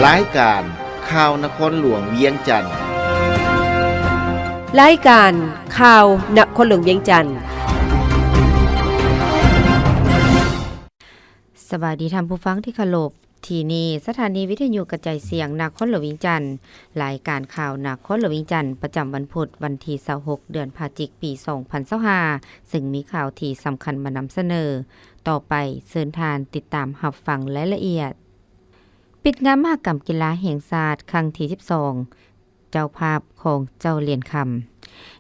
ລາຍການຂ່າວນະຄອນຫຼວງວຽງຈັນ. ລາຍການຂ່າວນະຄອນຫຼວງວຽງຈັນ. ສະບາຍດີທ່ານຜູ້ຟັງທີ່ເຄົາລົບ. ທີ່ນີ້ສະຖານີວິທະຍຸກະຈາຍສຽງນະຄອນຫຼວງວຽງຈັນ. ລາຍການຂ່າວນະຄອນຫຼວງວຽງຈັນ ປະຈຳວັນພຸດ ວັນທີຊາວຫົກ ເດືອນພະຈິກ ປີສອງພັນຊາວຫ້າ ເຊິ່ງມີຂ່າວທີ່ສຳຄັນມານຳສະເໜີ. ຕໍ່ໄປເຊີນທ່ານຕິດຕາມຮັບຟັງລາຍລະອຽດ. ປິດງານມະຫະກຳກິລາແຫ່ງຊາດຄັ້ງທີສິບສອງ ເຈົ້າພາບຂອງເຈົ້າຫຼຽນຄຳ.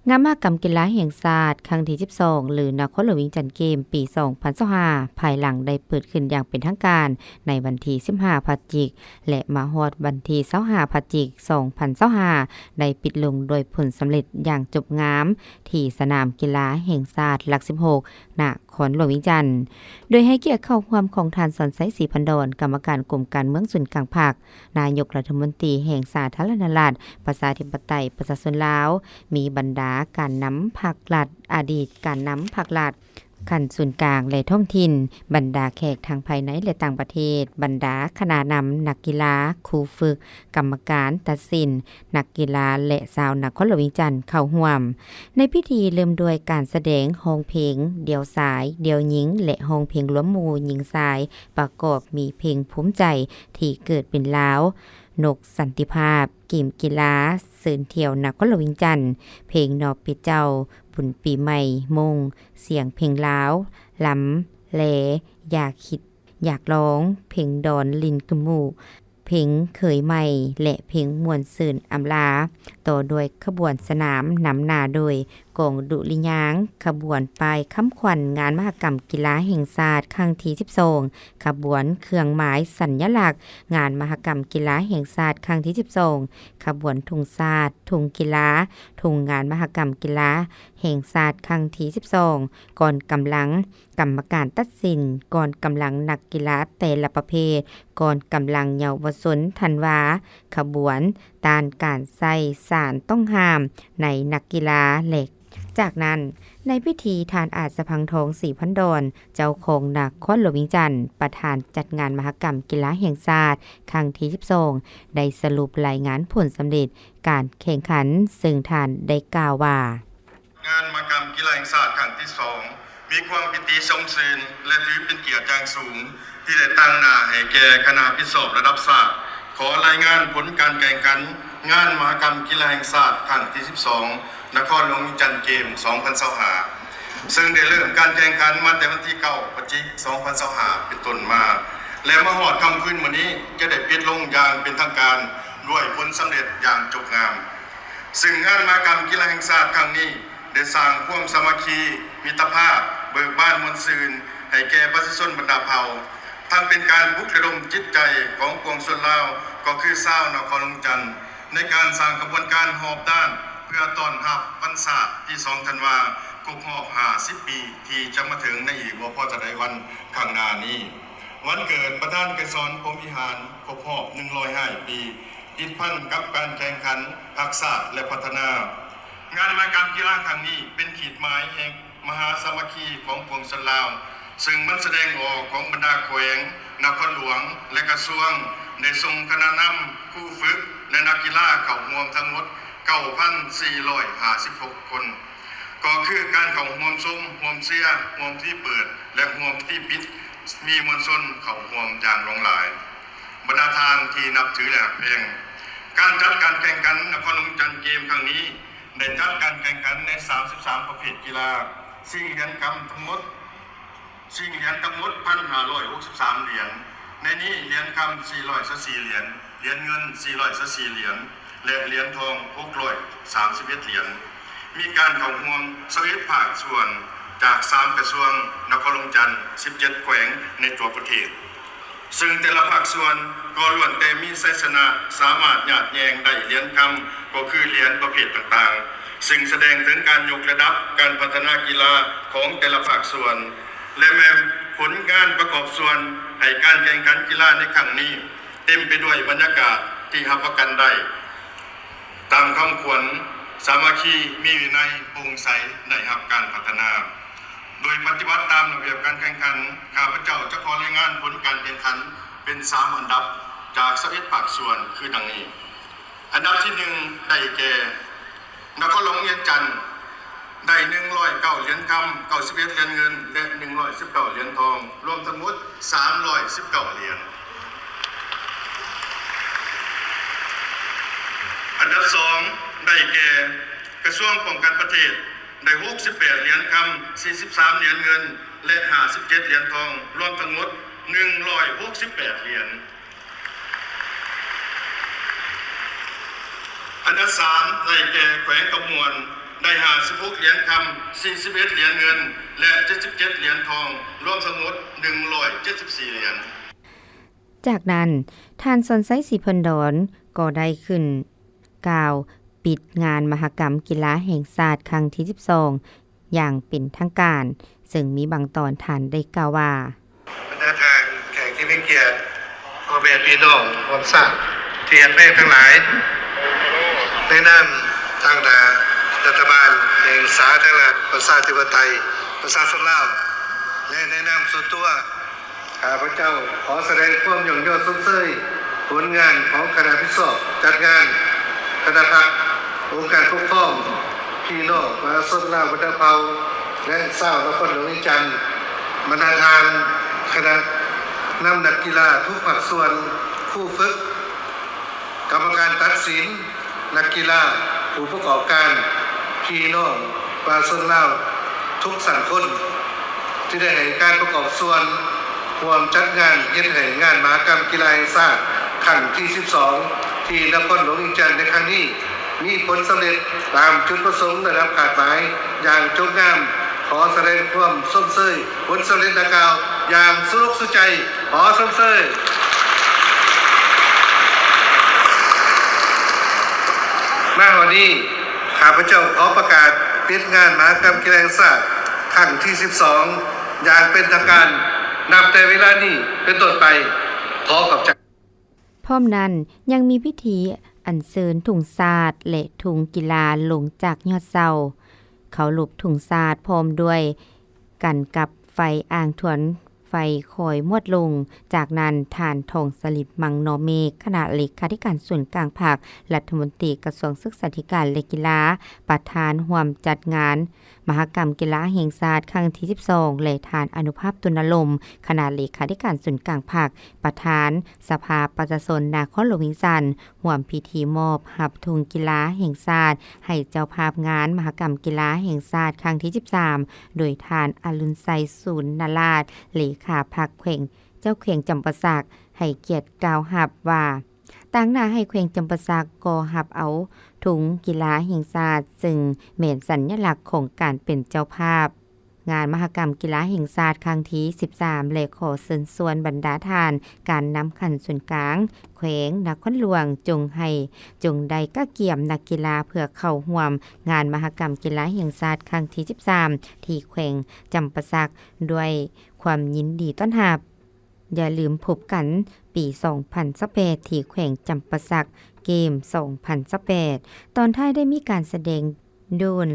ງານມະຫະກຳກິລາແຫ່ງຊາດຄັ້ງທີສິບສອງ ຫຼື ນະຄອນຫຼວງວຽງຈັນເກມ ປີສອງພັນຊາວຫ້າ ພາຍຫຼັງໄດ້ເປີດຂຶ້ນຢ່າງເປັນທາງການໃນວັນທີສິບຫ້າ ພະຈິກ ແລະ ມາຮອດວັນທີຊາວຫ້າ ພະຈິກ ສອງພັນຊາວຫ້າ ໄດ້ປິດລົງດ້ວຍຜົນສຳເລັດຢ່າງຈົບງາມ ທີ່ສະໜາມກິລາແຫ່ງຊາດຫຼັກສິບຫົກ ນະຄອນຫຼວງວຽງຈັນ ໂດຍໃຫ້ກຽດເຂົ້າຮ່ວມຂອງທ່ານ ສອນໄຊ ສີພັນດອນ ກຳມະການກົມການເມືອງສູນກາງພັກ, ນາຍົກລັດຖະມົນຕີແຫ່ງສາທາລະນະລັດ ປະຊາທິປະໄຕ ປະຊາຊົນລາວ, ມີບັນດາການນຳພັກລັດ, ອະດີດການນຳພັກລັດຂັ້ນສູນກາງ ແລະ ທ້ອງຖິ່ນ, ບັນດາແຂກທັງພາຍໃນ ແລະ ຕ່າງປະເທດ, ບັນດາຄະນະນຳ, ນັກກິລາ, ຄູຝຶກ, ກຳມະການຕັດສິນ, ນັກກິລາ ແລະ ຊາວນະຄອນຫຼວງວຽງຈັນເຂົ້າຮ່ວມ. ໃນພິທີເລີ່ມດ້ວຍການສະແດງຮ້ອງເພງດ່ຽວຊາຍ, ດ່ຽວຍິງ ແລະ ຮ້ອງເພງລວມໝູ່ຍິງຊາຍ ປະກອບມີເພງພູມໃຈທີ່ເກີດເປັນລາວ, ນົກສັນຕິພາບ, ເກມກິລາເຊີນທ່ຽວນະຄອນຫຼວງວຽງຈັນ, ເພງນອບເປັດເຈົ້າ, ບຸນປີໃໝ່ມົ້ງ, ສຽງເພງລາວ, ລຳແລ, ຢາກຄິດຢາກລອງ, ເພງດອນຫຼິ້ນກຶມໝູ່, ເພງເຄີຍໃໝ່ ແລະ ເພງມ່ວນຊື່ນອຳລາ, ຕໍ່ດ້ວຍຂະບວນສະໜາມນຳໜ້າໂດຍ ກອງດຸລິຍາງ, ຂະບວນປ້າຍຄຳຂວັນງານມະຫະກຳກິລາແຫ່ງຊາດຄັ້ງທີສິບສອງ, ຂະບວນເຄື່ອງໝາຍສັນຍະລັກງານມະຫະກຳກິລາແຫ່ງຊາດຄັ້ງທີສິບສອງ, ຂະບວນທຸງຊາດ, ທຸງກິລາ, ທຸງງານມະຫະກຳກິລາແຫ່ງຊາດຄັ້ງທີສິບສອງ, ກອງກຳລັງກຳມະການຕັດສິນ, ກອງກຳລັງນັກກິລາແຕ່ລະປະເພດ, ກອງກຳລັງເຍົາວະຊົນທັນວາ, ຂະບວນຕ້ານການໃຊ້ສານຕ້ອງຫ້າມໃນນັກກິລາ ແລະ ຈາກນັ້ນ ໃນພິທີ ທ່ານ ອາດສະພັງທອງ ສີພັນດອນ ເຈົ້າຄອງນະຄອນຫຼວງວຽງຈັນ ປະທານຈັດງານມະຫະກຳກິລາແຫ່ງຊາດຄັ້ງທີສິບສອງ ໄດ້ສະຫຼຸບລາຍງານຜົນສຳເລັດການແຂ່ງຂັນ, ເຊິ່ງທ່ານໄດ້ກ່າວວ່າ: ງານມະຫະກຳກິລາແຫ່ງຊາດຄັ້ງທີສອງ ມີຄວາມປີຕິຊົມຊື່ນ ແລະ ຖືເປັນກຽດຢ່າງສູງ ທີ່ໄດ້ຕາງໜ້າໃຫ້ແກ່ຄະນະຮັບຜິດຊອບລະດັບຊາດ ຂໍລາຍງານຜົນການແຂ່ງຂັນງານມະຫະກຳກິລາແຫ່ງຊາດຄັ້ງທີສິບສອງ ນະຄອນຫຼວງວຽງຈັນເກມ ສອງພັນຊາວຫ້າ ເຊິ່ງໄດ້ເລີ່ມການແຂ່ງຂັນມາແຕ່ວັນທີເກົ້າ ພະຈິກ ສອງພັນຊາວຫ້າ ເປັນຕົ້ນມາ ແລະ ມາຮອດຄ່ຳຄືນມື້ນີ້ ຈະໄດ້ປິດລົງຢ່າງເປັນທາງການດ້ວຍຜົນສຳເລັດຢ່າງຈົບງາມ. ເຊິ່ງງານມະຫະກຳກິລາແຫ່ງຊາດຄັ້ງນີ້ ໄດ້ສ້າງຄວາມສາມັກຄີ, ມິດຕະພາບ, ເບີກບານມ່ວນຊື່ນ ໃຫ້ແກ່ປະຊາຊົນບັນດາເຜົ່າ, ທັງເປັນການປຸກລະດົມຈິດໃຈຂອງປວງຊົນລາວ ກໍຄືຊາວນະຄອນຫຼວງວຽງຈັນ ໃນການສ້າງຂະບວນການຮອບດ້ານ ເພື່ອຕ້ອນຮັບວັນຊາດທີສອງທັນວາ ຄົບຮອບຫ້າສິບປີ ທີ່ຈະມາເຖິງໃນອີກບໍ່ພໍເທົ່າໃດວັນຂ້າງໜ້ານີ້. ວັນເກີດປະທານໄກສອນ ພົມວິຫານ ຄົບຮອບໜຶ່ງຮ້ອຍຫ້າປີ ຕິດພັນກັບການແຂ່ງຂັນຮັກຊາດ ແລະ ພັດທະນາ. ງານມະຫະກຳກິລາຄັ້ງນີ້ ເປັນຂີດໝາຍແຫ່ງມະຫາສາມັກຄີຂອງປວງຊົນລາວ, ເຊິ່ງມັນສະແດງອອກຂອງບັນດາແຂວງ, ນະຄອນຫຼວງ ແລະ ກະຊວງ ໄດ້ສົ່ງຄະນະນຳ, ຄູຝຶກ ແລະ ນັກກິລາເຂົ້າຮ່ວມທັງໝົດ ເກົ້າພັນສີ່ຮ້ອຍຫ້າສິບຫົກຄົນ. ກໍຄືການເຂົ້າຮ່ວມຊົມ, ຮ່ວມເຊຍ, ຮ່ວມພິທີເປີດ ແລະ ຮ່ວມພິທີປິດ ມີມວນຊົນເຂົ້າຮ່ວມຢ່າງຫຼວງຫຼາຍ. ບັນດາທ່ານທີ່ນັບຖື ແລະ ຮັກແພງ, ການຈັດການແຂ່ງຂັນນະຄອນຫຼວງວຽງຈັນເກມຄັ້ງນີ້ ໄດ້ຈັດການແຂ່ງຂັນໃນສາມສິບສາມປະເພດກິລາ, ຊິງຫຼຽນຄຳທັງໝົດ ຊິງຫຼຽນທັງໝົດ ໜຶ່ງພັນຫ້າຮ້ອຍຫົກສິບສາມຫຼຽນ, ໃນນີ້ຫຼຽນຄຳສີ່ຮ້ອຍຊາວສີ່ຫຼຽນ, ຫຼຽນເງິນສີ່ຮ້ອຍຊາວສີ່ຫຼຽນ ແລະ ຫຼຽນທອງຫົກຮ້ອຍສາມສິບເອັດຫຼຽນ. ມີການເຂົ້າຮ່ວມຊາວເອັດພາກສ່ວນ ຈາກສາມກະຊວງ, ນະຄອນຫຼວງຈັນ, ສິບເຈັດແຂວງໃນທົ່ວປະເທດ, ເຊິ່ງແຕ່ລະພາກສ່ວນກໍລ້ວນແຕ່ມີໄຊຊະນະ, ສາມາດຍາດແຍ່ງໄດ້ຫຼຽນຄຳ ກໍຄືຫຼຽນປະເພດຕ່າງໆ, ເຊິ່ງສະແດງເຖິງການຍົກລະດັບການພັດທະນາກິລາຂອງແຕ່ລະພາກສ່ວນ ແລະ ແມ່ນຜົນງານປະກອບສ່ວນໃຫ້ການແຂ່ງຂັນກິລາໃນຄັ້ງນີ້ ເຕັມໄປດ້ວຍບັນຍາກາດທີ່ຮັບປະກັນໄດ້ຕາມຄຳຂວັນ ສາມັກຄີ, ມີວິໄນ, ໂປ່ງໃສ, ໄດ້ຮັບການພັດທະນາ. ໂດຍປະຕິບັດຕາມລະບຽບການແຂ່ງຂັນ, ຂ້າພະເຈົ້າຈະຂໍລາຍງານຜົນການແຂ່ງຂັນເປັນສາມອັນດັບ, ຈ ຈາກຊາວເອັດພາກສ່ວນຄືດັ່ງນີ້. ອັນດັບທີໜຶ່ງ ໄດ້ແກ່ ນະຄອນຫຼວງວຽງຈັນ ໄດ້ໜຶ່ງຮ້ອຍເກົ້າຫຼຽນຄຳ, ເກົ້າສິບເອັດຫຼຽນເງິນ ແລະ ໜຶ່ງຮ້ອຍສິບເກົ້າຫຼຽນທອງ, ລວມທັງໝົດ ສາມຮ້ອຍສິບເກົ້າຫຼຽນ. ອັນດັບສອງ ໄດ້ແກ່ ກະຊວງປ້ອງກັນປະເທດ ໄດ້ຫົກສິບແປດຫຼຽນຄຳ, ສີ່ສິບສາມຫຼຽນເງິນ ແລະ ຫ້າສິບເຈັດຫຼຽນທອງ, ລວມທັງໝົດ ໜຶ່ງຮ້ອຍຫົກສິບແປດຫຼຽນ. ອັນດັບສາມ ໄດ້ແກ່ແຂວງຄຳມ່ວນ ໄດ້ຫ້າສິບຫົກຫຼຽນຄຳ, ສີ່ສິບເອັດຫຼຽນເງິນ ແລະ ເຈັດສິບເຈັດຫຼຽນທອງ, ລວມທັງໝົດ ໜຶ່ງຮ້ອຍເຈັດສິບສີ່ຫຼຽນ. ຈາກນັ້ນ ທ່ານ ສອນໄຊ ສີພັນດອນ ກໍໄດ້ຂຶ້ນກ່າວປິດງານມະຫະກຳກິລາແຫ່ງຊາດຄັ້ງທີສິບສອງ ຢ່າງເປັນທາງການ, ເຊິ່ງມີບາງຕອນທ່ານໄດ້ກ່າວວ່າ. ບັນດາທ່ານແຂກທີ່ມີກຽດ, ພໍ່ແມ່ພີ່ນ້ອງຮ່ວມຊາດທີ່ຮັກແພງທັງຫຼາຍ, ໃນນາມຕາງໜ້າລັດຖະບານແຫ່ງສາທາລະນະລັດປະຊາທິປະໄຕປະຊາຊົນລາວ ແລະ ໃນນາມສ່ວນຕົວ ຂ້າພະເຈົ້າຂໍສະແດງຄວາມຍ້ອງຍໍຊົມເຊີຍຜົນງານຂອງຄະນະຮັບຜິດຊອບຈັດງານ, ຄະນະພັກ, ອົງການປົກຄອງ, ພີ່ນ້ອງປະຊາຊົນລາວບັນດາເຜົ່າ ແລະ ຊາວນະຄອນຫຼວງວຽງຈັນ, ບັນດາທ່ານຄະນະນຳນັກກິລາທຸກພາກສ່ວນ, ຄູຝຶກ, ກຳມະການຕັດສິນ, ນັກກິລາ, ຜູ້ປະກອບການ, ພີ່ນ້ອງປະຊາຊົນລາວທຸກຊັ້ນຄົນ ທີ່ໄດ້ໃຫ້ການປະກອບສ່ວນຮ່ວມຈັດງານເຮັດໃຫ້ງານມະຫະກຳກິລາແຫ່ງຊາດຄັ້ງທີສິບສອງ ທີ່ນະຄອນຫຼວງວຽງຈັນໃນຄັ້ງນີ້ ມີຜົນສຳເລັດຕາມຈຸດປະສົງລະດັບຄາດໝາຍຢ່າງຈົບງາມ. ຂໍສະແດງຄວາມຊົມເຊີຍຜົນສຳເລັດດັ່ງກ່າວຢ່າງສຸລົກສຸໃຈ. ຂໍຊົມເຊີຍ. ມາຮອດນີ້ ຂ້າພະເຈົ້າຂໍປະກາດປິດງານມະຫະກຳກິລາແຫ່ງຊາດຄັ້ງທີສິບສອງ ຢ່າງເປັນທາງການ ນັບແຕ່ເວລານີ້ເປັນຕົ້ນໄປ. ຂໍຂອບໃຈ. ພ້ອມນັ້ນ ຍັງມີພິທີອັນເຊີນທຸງຊາດ ແລະ ທຸງກິລາລົງຈາກຍອດເສົາ, ເຄົາລົບທຸງຊາດ ພ້ອມດ້ວຍກັນກັບໄຟອ່າງທວນໄຟຄອຍມວດລົງ. ຈາກນັ້ນ ທ່ານ ທອງສະລິດ ມັງນໍເມກ ຄະນະເລຂາທິການສູນກາງພັກ, ລັດຖະມົນຕີກະຊວງສຶກສາທິການ ແລະ ກິລາ, ປະທານຮ່ວມຈັດງານ ມະຫະກຳກິລາແຫ່ງຊາດຄັ້ງທີສິບສອງ ແລະ ທ່ານ ອະນຸພາບ ຕຸນນະລົມ ຄະນະເລຂາທິການສູນກາງພັກ, ປະທານສະພາປະຊາຊົນນະຄອນຫຼວງວຽງຈັນ ຮ່ວມພິທີມອບຮັບທຸງກິລາແຫ່ງຊາດໃຫ້ເຈົ້າພາບງານມະຫະກຳກິລາແຫ່ງຊາດຄັ້ງທີສິບສາມ ໂດຍທ່ານ ອະລຸນໄຊ ສູນນະລາດ ເລຂາພັກແຂວງ ເຈົ້າແຂວງຈຳປາສັກ ໃຫ້ກຽດກ່າວຮັບວ່າ ຕາງໜ້າໃຫ້ແຂວງຈຳປາສັກກໍຮັບເອົາທຸງກິລາແຫ່ງຊາດ ເຊິ່ງແມ່ນສັນຍະລັກຂອງການເປັນເຈົ້າພາບງານມະຫະກຳກິລາແຫ່ງຊາດຄັ້ງທີສິບສາມ ແລະ ຂໍເຊີນຊວນບັນດາທ່ານການນຳຂັ້ນສູນກາງແຂວງນະຄອນຫຼວງ ຈົ່ງໃຫ້ ຈົ່ງໄດ້ກະກຽມນັກກິລາເພື່ອເຂົ້າຮ່ວມງານມະຫະກຳກິລາແຫ່ງຊາດຄັ້ງທີສິບສາມ ທີ່ແຂວງຈຳປາສັກ ດ້ວຍຄວາມຍິນດີຕ້ອນຮັບ. ຢ່າລືມພົບກັນປີສອງພັນຊາວແປດ ທີ່ແຂວງຈຳປາສັກ ເກມສອງພັນຊາວແປດ. ຕອນທ້າຍໄດ້ມີການສະແດງໂດນ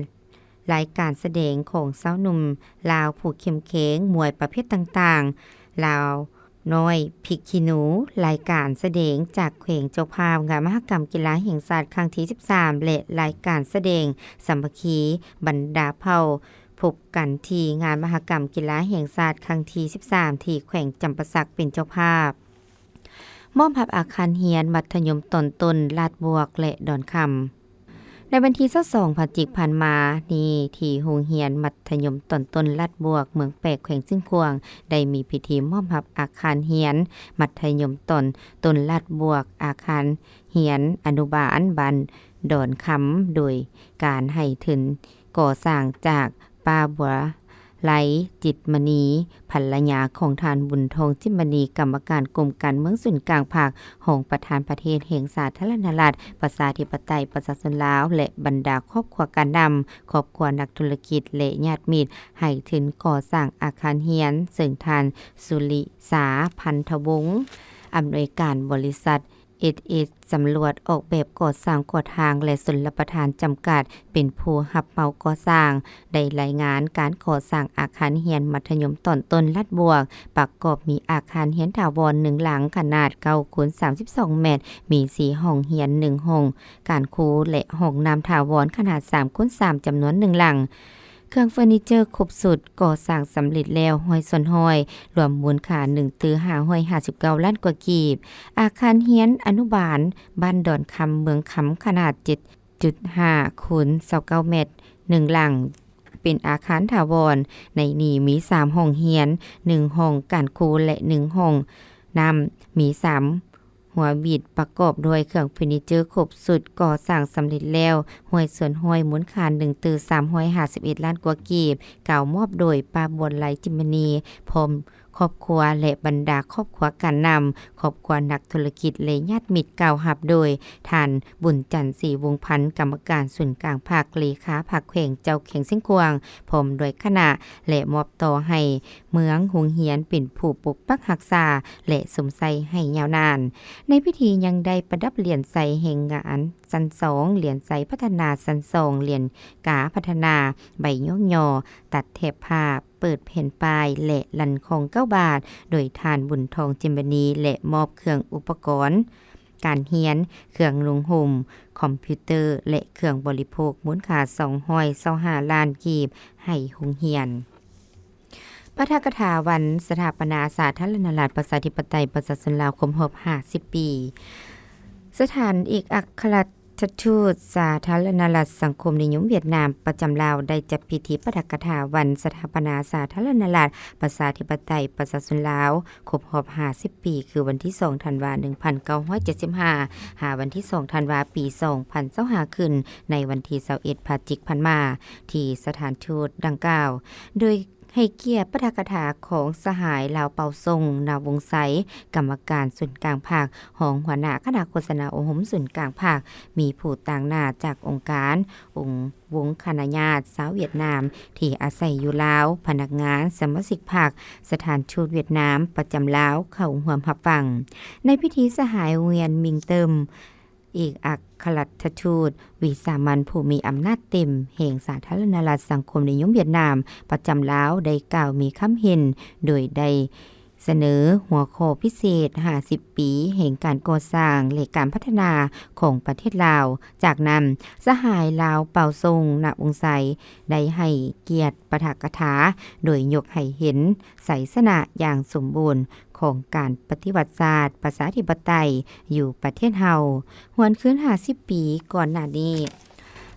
ລາຍການສະແດງຂອງຊາວໜຸ່ມລາວຜູ້ເຂັ້ມແຂງມວຍປະເພດຕ່າງໆ, ລາວນ້ອຍພິກຂີ້ໜູ, ລາຍການສະແດງຈາກແຂວງເຈົ້າພາບງານມະຫະກຳກິລາແຫ່ງຊາດຄັ້ງທີສິບສາມ ແລະ ລາຍການສະແດງສາມັກຄີບັນດາເຜົ່າ ພົບກັນທີ່ງານມະຫະກຳກິລາແຫ່ງຊາດຄັ້ງທີສິບສາມ ທີ່ແຂວງຈຳປາສັກເປັນເຈົ້າພາບ. ມອບຮັບອາຄານຮຽນມັດທະຍົມຕອນຕົ້ນລາດບວກ ແລະ ດອນຄຳ. ໃນວັນທີຊາວສອງ ພະຈິກ ຜ່ານມານີ້ ທີ່ໂຮງຮຽນມັດທະຍົມຕອນຕົ້ນລາດບວກ ເມືອງແປກ ແຂວງຊຽງຂວາງ ໄດ້ມີພິທີມອບຮັບອາຄານຮຽນມັດທະຍົມຕອນຕົ້ນລາດບວກ, ອາຄານຮຽນອະນຸບານບ້ານດອນຄຳ ໂດຍການໃຫ້ທຶນ ກໍ່ສ້າງຈາກປ້າບົວໄລ ຈິດມະນີ ພັນລະຍາຂອງທ່ານ ບຸນທອງ ຈິດມະນີ ກຳມະການກົມການເມືອງສູນກາງພັກ, ຮອງປະທານປະເທດແຫ່ງສາທາລະນະລັດ ປະຊາທິປະໄຕ ປະຊາຊົນລາວ ແລະ ບັນດາຄອບຄົວການນຳ, ຄອບຄົວນັກທຸລະກິດ ແລະ ຍາດມິດ ໃຫ້ທຶນກໍ່ສ້າງອາຄານຮຽນ, ເຊິ່ງທ່ານ ສຸລິສາ ພັນທະວົງ ອຳນວຍການບໍລິສັດ ເອສເອ ສຳຫຼວດອອກແບບກໍ່ສ້າງ, ກໍ່ທາງ ແລະ ຊົນລະປະທານ ຈຳກັດ ເປັນຜູ້ຮັບເໝົາກໍ່ສ້າງ ໄດ້ລາຍງານການກໍ່ສ້າງອາຄານຮຽນມັດທະຍົມຕອນຕົ້ນລາດບວກ ປະກອບມີອາຄານຮຽນຖາວອນໜຶ່ງຫຼັງ ຂະໜາດເກົ້າຄູນສາມສິບສອງແມັດ, ມີສີ່ຫ້ອງຮຽນ, ໜຶ່ງຫ້ອງການຄູ ແລະ ຫ້ອງນ້ຳຖາວອນຂະໜາດສາມຄູນສາມ ຈຳນວນໜຶ່ງຫຼັງ. ເຄື່ອງເຟີນີເຈີຄົບຊຸດ ກໍ່ສ້າງສຳເລັດແລ້ວຮ້ອຍສ່ວນຮ້ອຍ ລວມມູນຄ່າໜຶ່ງຕື້ຫ້າຮ້ອຍຫ້າສິບເກົ້າລ້ານກວ່າກີບ. ອາຄານຮຽນອະນຸບານບ້ານດອນຄຳ ເມືອງຄຳ ຂະໜາດເຈັດຈຸດຫ້າຄູນຊາວເກົ້າແມັດ, ໜຶ່ງຫຼັງ ເປັນອາຄານຖາວອນ. ໃນນີ້ມີສາມຫ້ອງຮຽນ, ໜຶ່ງຫ້ອງການຄູ ແລະ ໜຶ່ງຫ້ອງນ້ຳ, ມີສາມ ຫົວບິດ ປະກອບດ້ວຍເຄື່ອງເຟີນີເຈີຄົບຊຸດ ກໍ່ສ້າງສຳເລັດແລ້ວຮ້ອຍສ່ວນຮ້ອຍ ມູນຄ່າໜຶ່ງຕື້ສາມຮ້ອຍຫ້າສິບເອັດລ້ານກວ່າກີບ, ກ່າວມອບໂດຍ ປ້າ ບົວໄລ ຈິມມະນີ ພ້ອມຄອບຄົວ ແລະ ບັນດາຄອບຄົວການນຳ, ຄອບຄົວນັກທຸລະກິດ ແລະ ຍາດມິດ. ກ່າວຮັບໂດຍ ທ່ານ ບຸນຈັນ ສີວົງພັນ ກຳມະການສູນກາງພັກ, ເລຂາພັກແຂວງ, ເຈົ້າແຂວງຊຽງຂວາງ ພ້ອມດ້ວຍຄະນະ ແລະ ມອບຕໍ່ໃຫ້ ເມືອງໂຮງຮຽນເປັນຜູ້ປົກປັກຮັກສາ ແລະ ຊົມໃຊ້ໃຫ້ຍາວນານ. ໃນພິທີຍັງໄດ້ປະດັບຫຼຽນໄຊແຮງງານຊັ້ນສອງ, ຫຼຽນໄຊພັດທະນາຊັ້ນສອງ, ຫຼຽນກາພັດທະນາ, ໃບຍ້ອງຍໍ, ຕັດແຖບຜ້າ, ເປີດແຜ່ນປ້າຍ ແລະ ລັ່ນຂອງເກົ້າບາດ ໂດຍທ່ານ ບຸນທອງ ຈິມມະນີ ແລະ ມອບເຄື່ອງອຸປະກອນການຮຽນ, ເຄື່ອງນຸ່ງຫົ່ມ, ຄອມພິວເຕີ ແລະ ເຄື່ອງບໍລິໂພກ ມູນຄ່າສອງຮ້ອຍຊາວຫ້າລ້ານກີບ ໃຫ້ໂຮງຮຽນ. ປາຖະກະຖາວັນສະຖາປະນາສາທາລະນະລັດ ປະຊາທິປະໄຕ ປະຊາຊົນລາວ ຄົບຮອບຫ້າສິບປີ. ສະຖານເອກອັກຄະລັດຖະທູດສາທາລະນະລັດສັງຄົມນິຍົມຫວຽດນາມປະຈຳລາວ ໄດ້ຈັດພິທີປາຖະກະຖາວັນສະຖາປະນາສາທາລະນະລັດ ປະຊາທິປະໄຕ ປະຊາຊົນລາວ ຄົບຮອບຫ້າສິບປີ ຄືວັນທີສອງ ທັນວາ ໜຶ່ງພັນເກົ້າຮ້ອຍເຈັດສິບຫ້າ ຫາວັນທີສອງ ທັນວາ ປີສອງພັນຊາວຫ້າ ຂຶ້ນໃນວັນທີຊາວເອັດ ພະຈິກ ຜ່ານມາ ທີ່ສະຖານທູດດັ່ງກ່າວ ໂດຍ ໃຫ້ກຽດປາຖະກະຖາຂອງສະຫາຍ ລາວເປົາຊົງ ນາວົງໄຊ ກຳມະການສູນກາງພັກ, ຮອງຫົວໜ້າຄະນະໂຄສະນາອົບຮົມສູນກາງພັກ, ມີຜູ້ຕາງໜ້າຈາກອົງການ, ອົງ ວົງຄະນະຍາດຊາວຫວຽດນາມທີ່ອາໄສຢູ່ລາວ, ພະນັກງານ, ສະມາຊິກພັກ, ສະຖານທູດຫວຽດນາມປະຈຳລາວເຂົ້າຮ່ວມຮັບຟັງ. ໃນພິທີ ສະຫາຍ ຫວຽນ ມິງເຕີມ ເອກອັກຄະລັດຖະທູດວິສາມັນຜູ້ມີອຳນາດເຕັມແຫ່ງສາທາລະນະລັດສັງຄົມນິຍົມຫວຽດນາມປະຈຳລາວ ໄດ້ກ່າວມີຄຳເຫັນ ໂດຍໄດ້ສະເໜີຫົວຂໍ້ພິເສດ ຫ້າສິບປີແຫ່ງການກໍ່ສ້າງ ແລະ ການພັດທະນາຂອງປະເທດລາວ. ຈາກນັ້ນ, ສະຫາຍ ລາວ ເປົາຊົງ ນະວົງໄຊ ໄດ້ໃຫ້ກຽດປາຖະກະຖາ ໂດຍຍົກໃຫ້ເຫັນໄຊຊະນະຢ່າງສົມບູນ ຂອງການປະຕິວັດຊາດປະຊາທິປະໄຕຢູ່ປະເທດເຮົາ. ຫວນຄືນຫ້າສິບປີກ່ອນໜ້ານີ້,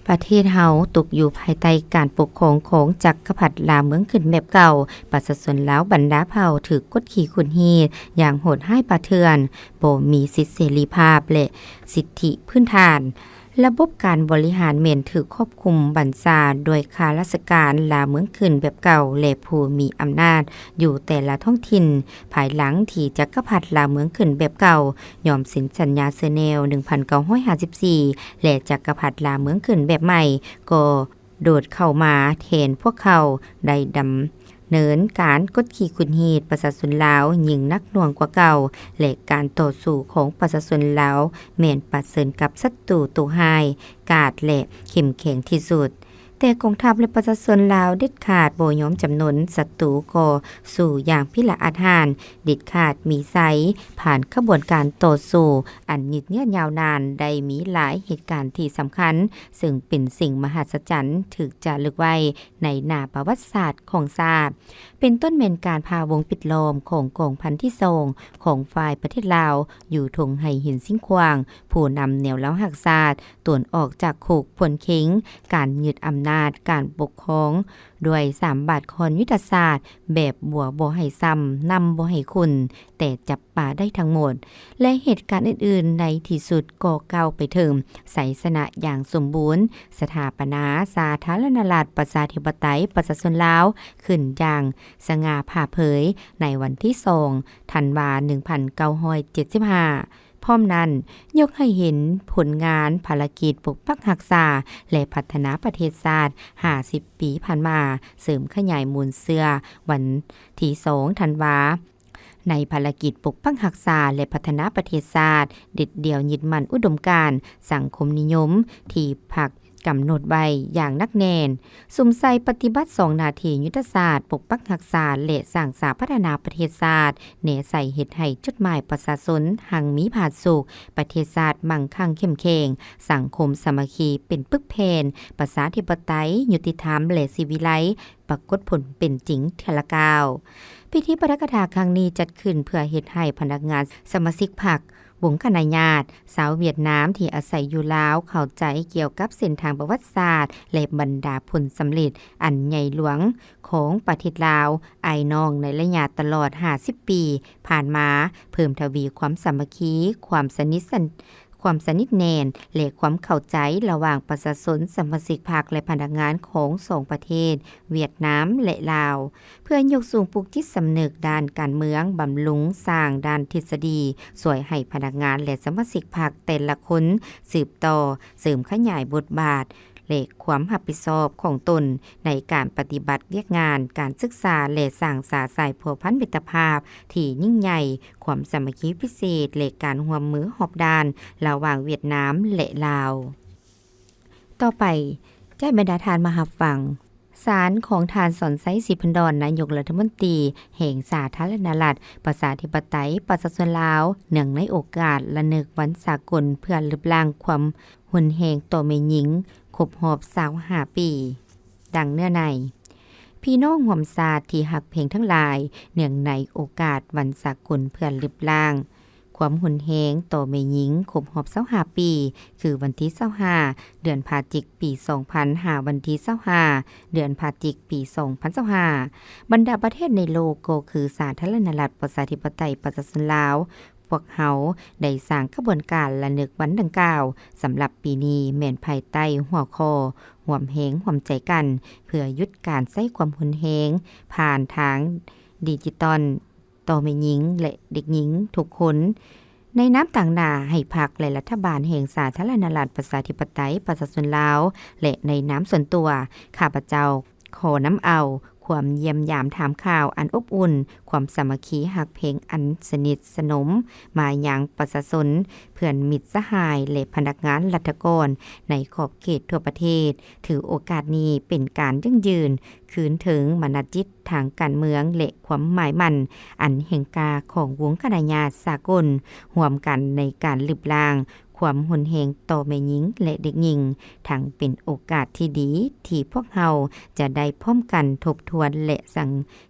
ປະເທດເຮົາຕົກຢູ່ພາຍໃຕ້ການປົກຄອງຂອງຈັກກະພັດລ່າເມືອງຂຶ້ນແບບເກົ່າ. ປະຊາຊົນລາວບັນດາເຜົ່າຖືກກົດຂີ່ຂູດຮີດຢ່າງໂຫດຮ້າຍປ່າເຖື່ອນ, ບໍ່ມີສິດເສລີພາບ ແລະ ສິດທິພື້ນຖານ. ລະບົບການບໍລິຫານແມ່ນຖືກຄວບຄຸມບັນຊາໂດຍຂ້າລາຊະການລ່າເມືອງຂຶ້ນແບບເກົ່າ ແລະ ຜູ້ມີອຳນາດຢູ່ແຕ່ລະທ້ອງຖິ່ນ. ພາຍຫຼັງທີ່ຈັກກະພັດລ່າເມືອງຂຶ້ນແບບເກົ່າຍອມເຊັນສັນຍາເຊີແນວ ໜຶ່ງພັນເກົ້າຮ້ອຍຫ້າສິບສີ່ ແລະ ຈັກກະພັດລ່າເມືອງຂຶ້ນແບບໃໝ່ກໍໂດດເຂົ້າມາແທນພວກເຂົາ ໄດ້ດຳ ເນີນການກົດຂີ່ຂູດຮີດປະຊາຊົນລາວຍິ່ງໜັກໜ່ວງກວ່າເກົ່າ ແລະ ການຕໍ່ສູ້ຂອງປະຊາຊົນລາວແມ່ນປະເຊີນກັບສັດຕູໂຕຮ້າຍກາດ ແລະ ເຂັ້ມແຂງທີ່ສຸດ. ແຕ່ກອງທັບ ແລະ ປະຊາຊົນລາວເດັດຂາດບໍ່ຍອມຈຳນົນ, ສັດຕູກໍສູ້ຢ່າງພິລະອາດຫານ, ເດັດຂາດມີໄຊ, ຜ່ານຂະບວນການຕໍ່ສູ້ອັນຍືດເຍື້ອຍາວນານ, ໄດ້ມີຫຼາຍເຫດການທີ່ສຳຄັນ ເຊິ່ງເປັນສິ່ງມະຫັດສະຈັນຖືກຈາລຶກໄວ້ໃນໜ້າປະຫວັດສາດຂອງຊາດ. ເປັນຕົ້ນແມ່ນການພາວົງປິດລ້ອມຂອງກອງພັນທີສອງຂອງຝ່າຍປະເທດລາວ ຢູ່ທົ່ງໄຮ່ຫີນຊຽງຂວາງ, ຜູ້ນຳແນວລາວຮັກຊາດ ຕົນອອກຈາກຄຸກພົ້ນເຄັງ, ການຍຶດອຳນາດການປົກຄອງດ້ວຍສາມບາດຄ້ອນຍຸດທະສາດ ແບບບົວບໍ່ໃຫ້ຊ້ຳ, ນ້ຳບໍ່ໃຫ້ຂຸ່ນ, ແຕ່ຈັບປາໄດ້ທັງໝົດ ແລະ ເຫດການອື່ນໆ, ໃນທີ່ສຸດກໍກ້າວໄປເຖິງໄຊຊະນະຢ່າງສົມບູນ, ສະຖາປະນາສາທາລະນະລັດປະຊາທິປະໄຕປະຊາຊົນລາວຂຶ້ນຢ່າງສະຫງ່າຜ່າເຜີຍໃນວັນທີສອງ ທັນວາ ໜຶ່ງພັນເກົ້າຮ້ອຍເຈັດສິບຫ້າ. ພ້ອມນັ້ນ, ຍົກໃຫ້ເຫັນຜົນງານພາລະກິດປົກປັກຮັກສາ ແລະ ພັດທະນາປະເທດຊາດຫ້າສິບປີຜ່ານມາ, ເສີມຂະຫຍາຍມູນເຊື້ອວັນທີສອງ ທັນວາ ໃນພາລະກິດປົກປັກຮັກສາ ແລະ ພັດທະນາປະເທດຊາດ, ເດັດດ່ຽວຍຶດໝັ້ນອຸດົມການສັງຄົມນິຍົມທີ່ພັກກຳນົດໄວ້ຢ່າງໜັກແໜ້ນ, ສຸມໃສ່ປະຕິບັດສອງໜ້າທີ່ຍຸດທະສາດ ປົກປັກຮັກສາ ແລະ ສ້າງສາພັດທະນາປະເທດຊາດ, ແນໃສ່ເຮັດໃຫ້ຈຸດໝາຍປະຊາຊົນຮັ່ງມີຜາສຸກ, ປະເທດຊາດມັ່ງຄັ່ງເຂັ້ມແຂງ, ສັງຄົມສາມັກຄີເປັນປຶກແຜ່ນ, ປະຊາທິປະໄຕ, ຍຸຕິທຳ ແລະ ສີວິໄລ ປາກົດຜົນເປັນຈິງເທື່ອລະກ້າວ. ພິທີປາຖະກະຖາຄັ້ງນີ້ຈັດຂຶ້ນເພື່ອເຮັດໃຫ້ພະນັກງານສະມາຊິກພັກ, ວົງຄະນະຍາດ, ຊາວຫວຽດນາມທີ່ອາໄສຢູ່ລາວເຂົ້າໃຈກ່ຽວກັບເສັ້ນທາງປະຫວັດສາດ ແລະ ບັນດາຜົນສຳເລັດອັນໃຫຍ່ຫຼວງຂອງປະເທດລາວອ້າຍນ້ອງໃນໄລຍະຕະຫຼອດຫ້າສິບປີຜ່ານມາ, ເພີ່ມທະວີຄວາມສາມັກຄີ, ຄວາມສະໜິດສະ ຄວາມສະໜິດແໜ້ນ ແລະ ຄວາມເຂົ້າໃຈລະຫວ່າງປະຊາຊົນ, ສະມາຊິກພັກ ແລະ ພະນັກງານຂອງສອງປະເທດ ຫວຽດນາມ ແລະ ລາວ, ເພື່ອຍົກສູງປູກຈິດສຳນຶກດ້ານການເມືອງ, ບຳລຸງສ້າງດ້ານທິດສະດີ, ຊ່ວຍໃຫ້ພະນັກງານ ແລະ ສະມາຊິກພັກແຕ່ລະຄົນສືບຕໍ່ເສີມຂະຫຍາຍບົດບາດ ແລະ ຄວາມຮັບຜິດຊອບຂອງຕົນໃນການປະຕິບັດວຽກງານການສຶກສາ ແລະ ສ້າງສາສາຍພົວພັນມິດຕະພາບທີ່ຍິ່ງໃຫຍ່, ຄວາມສາມັກຄີພິເສດ ແລະ ການຮ່ວມມືຮອບດ້ານລະຫວ່າງຫວຽດນາມ ແລະ ລາວ. ຕໍ່ໄປ, ໃຫ້ບັນດາທ່ານມາຮັບຟັງ ສານຂອງທ່ານ ສອນໄຊ ສີພັນດອນ, ນາຍົກລັດຖະມົນຕີແຫ່ງສາທາລະນະລັດປະຊາທິປະໄຕປະຊາຊົນລາວ, ເນື່ອງໃນໂອກາດລະນຶກວັນສາກົນເພື່ອລຶບລ້າງຄວາມຮຸນແຮງຕໍ່ແມ່ຍິງ ຄົບຮອບຊາວຫ້າປີ. ດັ່ງເນື້ອໃນ. ພີ່ນ້ອງຮ່ວມຊາດທີ່ຮັກແພງທັງຫຼາຍ, ເນື່ອງໃນໂອກາດວັນສາກົນເພື່ອລຶບລ້າງຄວາມຮຸນແຮງຕໍ່ແມ່ຍິງຄົບຮອບຊາວຫ້າປີ, ຄືວັນທີຊາວຫ້າ ເດືອນພະຈິກ ປີສອງພັນ ຫາວັນທີຊາວຫ້າ ເດືອນພະຈິກ ປີສອງພັນຊາວຫ້າ, ບັນດາປະເທດໃນໂລກ ກໍຄືສາທາລະນະລັດປະຊາທິປະໄຕປະຊາຊົນລາວ ພວກເຮົາໄດ້ສ້າງຂະບວນການລະນຶກວັນດັ່ງກ່າວ ສຳລັບປີນີ້ແມ່ນພາຍໃຕ້ຫົວຂໍ້ ຮ່ວມແຮງຮ່ວມໃຈກັນ ເພື່ອຢຸດການໃຊ້ຄວາມຮຸນແຮງຜ່ານທາງດິຈິຕອນຕໍ່ແມ່ຍິງ ແລະ ເດັກຍິງທຸກຄົນ. ໃນນາມຕາງໜ້າໃຫ້ພັກ ແລະ ລັດຖະບານແຫ່ງສາທາລະນະລັດປະຊາທິປະໄຕປະຊາຊົນລາວ ແລະ ໃນນາມສ່ວນຕົວ, ຂ້າພະເຈົ້າ ຂໍນຳເອົາຄວາມຢ້ຽມຢາມຖາມຂ່າວອັນອົບອຸ່ນ, ຄວາມສາມັກຄີຮັກແພງອັນສະໜິດສະໜົມມາຍັງປະຊາຊົນ, ເພື່ອນມິດສະຫາຍ ແລະ ພະນັກງານລັດຖະກອນໃນຂອບເຂດທົ່ວປະເທດ. ຖືໂອກາດນີ້ເປັນການຢັ້ງຢືນຄືນເຖິງມະນະຈິດທາງການເມືອງ ແລະ ຄວາມໝາຍໝັ້ນອັນແຮງກ້າຂອງວົງຄະນະຍາດສາກົນ, ຮ່ວມກັນໃນການລຶບລ້າງ ຄວາມຮຸນແຮງຕໍ່ແມ່ຍິງ ແລະ ເດັກຍິງ, ທັງເປັນໂອກາດທີ່ດີທີ່ພວກເຮົາຈະໄດ້ພ້ອມກັນທົບທວນ ແລະ ສັງ